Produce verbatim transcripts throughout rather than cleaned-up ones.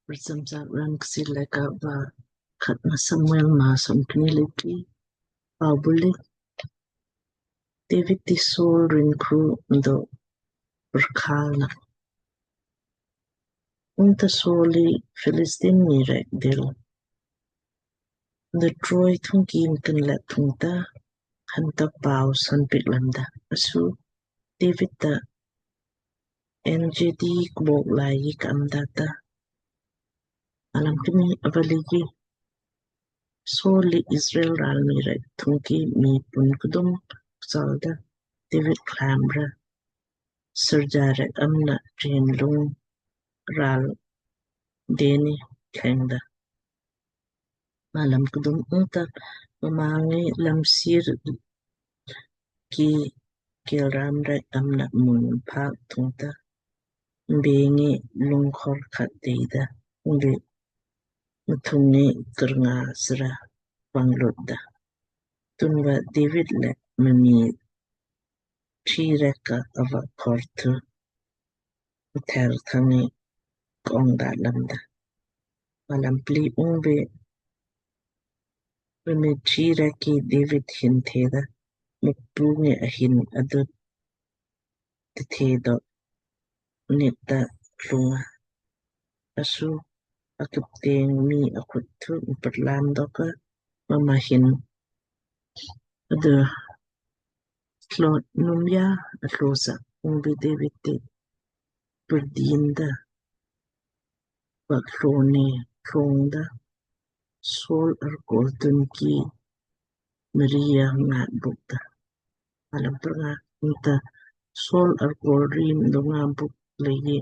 Prcham sak raan Kchiir Laaika va khatna Samuel maa somkni liki. Pau buli. David ti Saul rin kru ndo prkhalna. Ungta Saul li Philistine mii rek dil ndo troi thungki mkinlet thungta hanta pau san piik lamda. Asu David ta En-gedi kbok lai ki kam data. Alam kni avaligi. Saul li Israel ralmii rek thungki mii pun kdum kchalda David klamra. Serja rek amna rin lung ral deni klengda. Malam kdum. Ungta mma ngi lamsir ki kelram rek amna mun phaak thungta mbengi lungkhor khat deida. Ungbi mthung ngi kurnga sra panglutda. Tunva David le mami tri rek ka ava khor thu uther thangi kong da lamda. Malam pli. Ungbi mami tri rek ki David hin theda, Mukpu ngi ahin adut tithe do nit da klunga. Asu akipteng mii akhut thu mperlam doka mma hin adu tlot numya atlosa. Ungbi David ti perdinda va tlone tlongda Saul arkol tunki mria ngat bukda. Malam pranga. Ungta Saul arkol rim do ngat buk leiji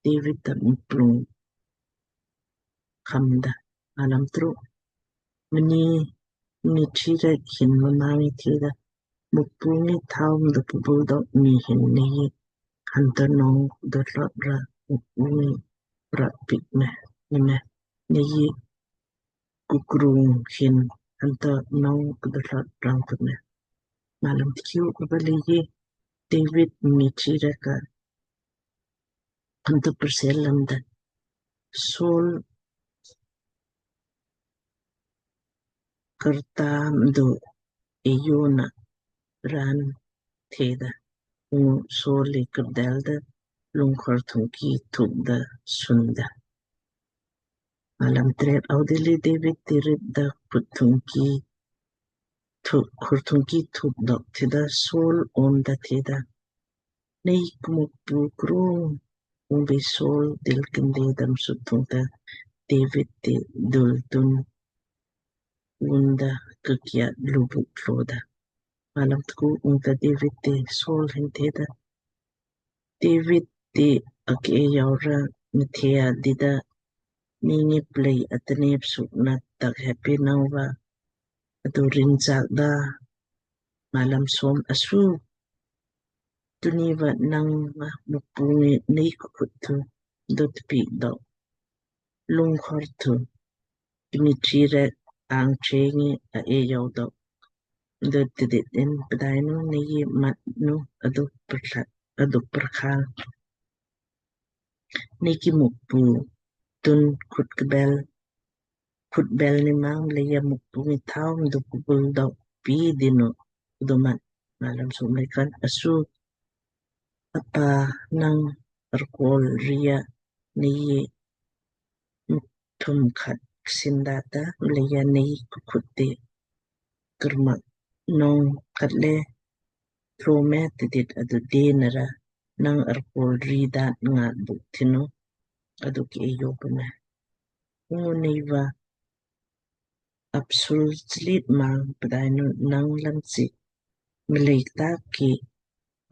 David ta mplung khamda. Malam truk. Mani mii tri rek hin mma ngi theda, Mukpu ngi thau mdo pubul dok mii hin neiji hanta nong do tlot ra Mukpu ngi prak piik me, nime neiji kukrung hin hanta nong kdo tlot rang kume. Malam tkiu. Avaligi David mii tri rek ka hanta persel lamda. Saul karta mdo eyona raan theda. Ungu Saul li kardel da lungkhor thungki thukda sunda. Malam tret. Audili David ti rit da khut thungki thuk khur thungki thuk dok theda Saul om da theda, Nei kmukpu krung. Ungbi Saul dil kinde dam sut thungta David ti dul tun unda kakia lubuk tloda. Malam tku. Ungta David ti Saul hin theda, David ti ake yaura mthea dida ningi plei atnep sukna tak hepi nauva adu rin chak da. Malam som. Asu tuni va nang nga Mukpu ngi nei kukhut thu dot piik dok lungkhor thu kmii tri rek ang chengi a e yau dok dot tidit in pdainu nei mat nu adu perthat adu perkhang. Nei ki Mukpu tun khut kbel khut bel ni mang leija Mukpu ngi thau mdo pubul dok pi dinu udomat. Malam som le khat. Asu apa nang arkol ria nei mukthum khat ksin data leija nei kukhut ti kermak nong khat le tlo me tidit adu de nara nang arkol ri dat ngat buk thinu adu ki eyo pame. Ungu nei va apsul chlit mang pdainu nang lam chi mleik ta ki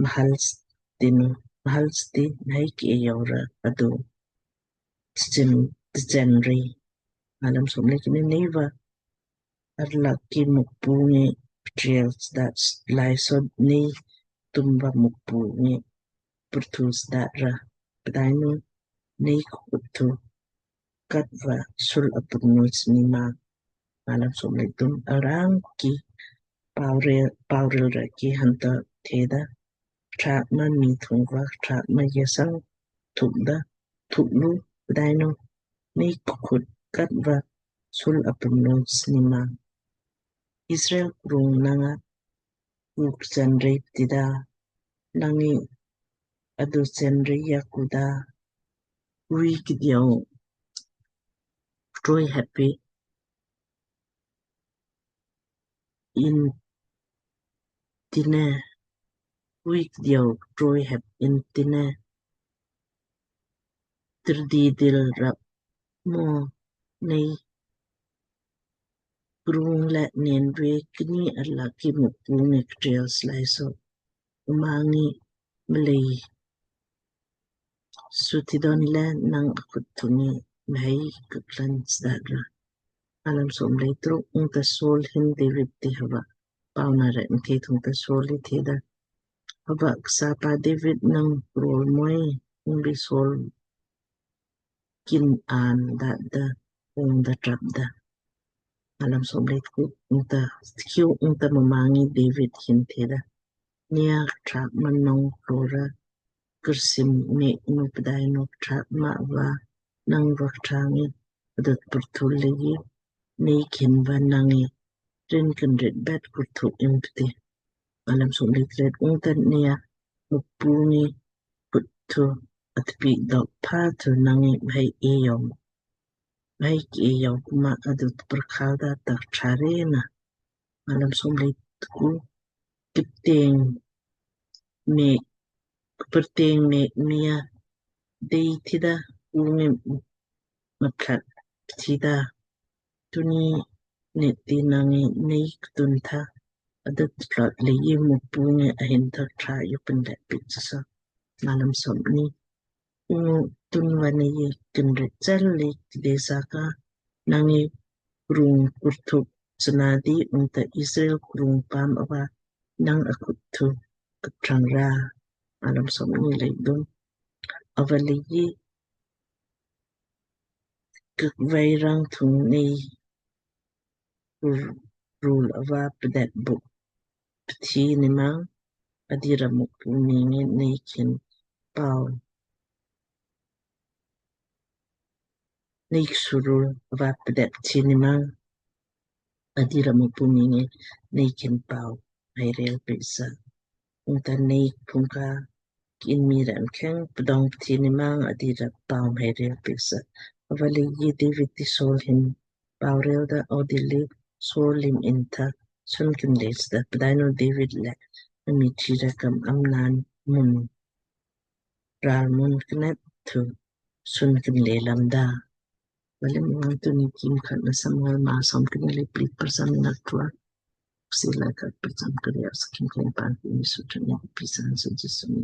mahal tinu mahal ti nei ki eyo ra adu tchen tchen ri. Malam som le kni. Nei va arlak ki Mukpu ngi ptriel da lai sot nei tumva Mukpu ngi purthus da ra pdainu nei kukhut thu katva sul apurnu sni ma. Malam som le kthum. Arang ki pauril pauril ra ki hanta theda, Trak ma mii thungva trak ma yasang thukda thuklu pdainu nei kukhut kat va sul apun no snima. Israel krung nanga kuk chen rei ptida, nangi adu chen rei yakuda, ui kdiau troi happy in tine, ui kdiau troi hap in tine, tirdi dil rap mo nei krung le nen ve kni arlaki Mukpu ngi ktrial slaiso umangi mlei suti don le nang akut thungi mhai kaklan sdadra. Alam som lei truk. Ungta Saul hin David ti hava pauna re mthe thungta Saul i theda, hava ksapa David nang krol moi. Ungbi Saul kin an dada ungda trapda. Alam som lei tku. Ungta tkiu ungta mma ngi David hin theda, nia ktra manong klora kursim me nu pdai nu ktra ma va nang va ktra ngi adot purthul lei nei kin va nangi rin kin rit bet kurthu impti. Alam som lei tret. Ungta nia Mukpu ngi kuthu atpi dok pha thu nangi mhai eyom, mhai ki eyom kuma adut purkhalda tak trarena. Alam som lei tku. Kipteng me kperteng me nia dei tida ungi maplat ptida. Tuni nit ti nangi nei ktun tha adat tlot lei Mukpu ngi ahin thak tra yupin le pitsasa. Alam som ni. Ungu tunva nei kin rit chel lei kdesaka nangi krung kurthuk sanadi ungta Israel krung pam ava nang akut thu ktrang ra. Alam som ni lei dum. Ava lei kak vai rang thung nei rul ava pdet buk pthi nimang adira Mukpu ngi nei kin pau nei surul ava pdet pthi nimang adira Mukpu ngi nei kin pau mhai rel pisa. Ungta nei phungka kin mi ran kheng pdong pthi nimang adira pau mhai rel pisa. Ava lei David ti Saul hin pau rel da audili Saul lim intha sun kin le sda. Pdainu David le ami tira kam amnan mun ral mun knet thu sun kin le lamda. Valim wan tuni kim khat na Samuel ma som kini le pli persam na tua. Sila kat persam kari as kim khat pan kini sutun ni pisan su Jisu ni.